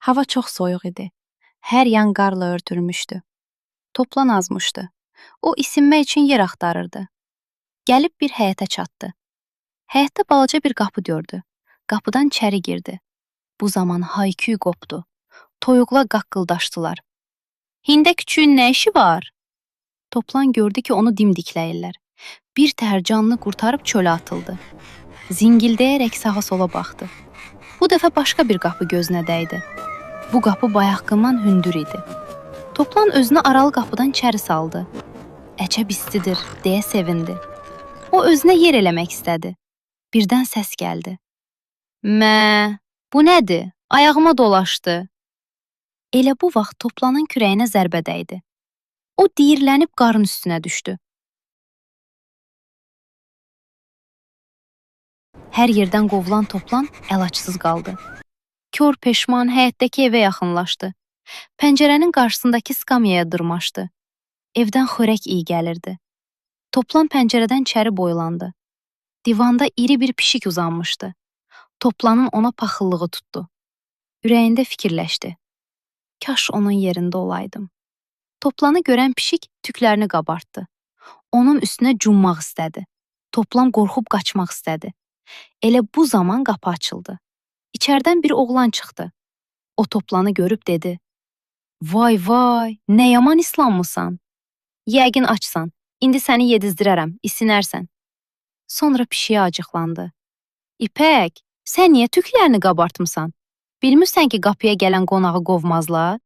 Hava çox soyuq idi. Hər yan qarla örtülmüşdü. Toplan azmışdı. O isinmək üçün yer axtarırdı. Gəlib bir həyətə çatdı. Həyətdə balaca bir qapı gördü. Qapıdan içəri girdi. Bu zaman hayküy qopdu. Toyuqlar qaqqıldaşdılar. Hində küçüyün nə işi var? Toplan gördü ki, onu dimdikləyirlər. Bir təhər canını qurtarıb çölə atıldı. Zingildəyərək sağa sola baxdı. Bu dəfə başqa bir qapı gözünə dəydi. Bu qapı bayaqkından hündür idi. Toplan özünü aralı qapıdan içəri saldı. Əcəb istidir, deyə sevindi. O özünə yer eləmək istədi. Birdən səs gəldi. Mə, bu nədir? Ayağıma dolaşdı. Elə bu vaxt Toplanın kürəyinə zərbə dəydi. O diyirlənib qarın üstünə düşdü. Hər yerdən qovulan Toplan əlacsız qaldı. Kor peşman həyətdəki evə yaxınlaşdı. Pəncərənin qarşısındakı skamyaya dırmaşdı. Evdən xörək iyi gəlirdi. Toplan pəncərədən içəri boylandı. Divanda iri bir pişik uzanmışdı. Toplanın ona paxıllığı tutdu. Ürəyində fikirləşdi. Kaş onun yerində olaydım. Toplanı görən pişik tüklərini qabartdı. Onun üstünə cummaq istədi. Toplan qorxub qaçmaq istədi. Elə bu zaman qapı açıldı. İçəridən bir oğlan çıxdı. O Toplanı görüb dedi: "Vay vay, nə yaman islanmısan. Yəqin açsan. İndi səni yedizdirərəm, isinərsən." Sonra pişiyə acıqlandı. "İpək, sən niyə tüklərini qabartmısan? Bilmirsən ki, qapıya gələn qonağı qovmazlar?"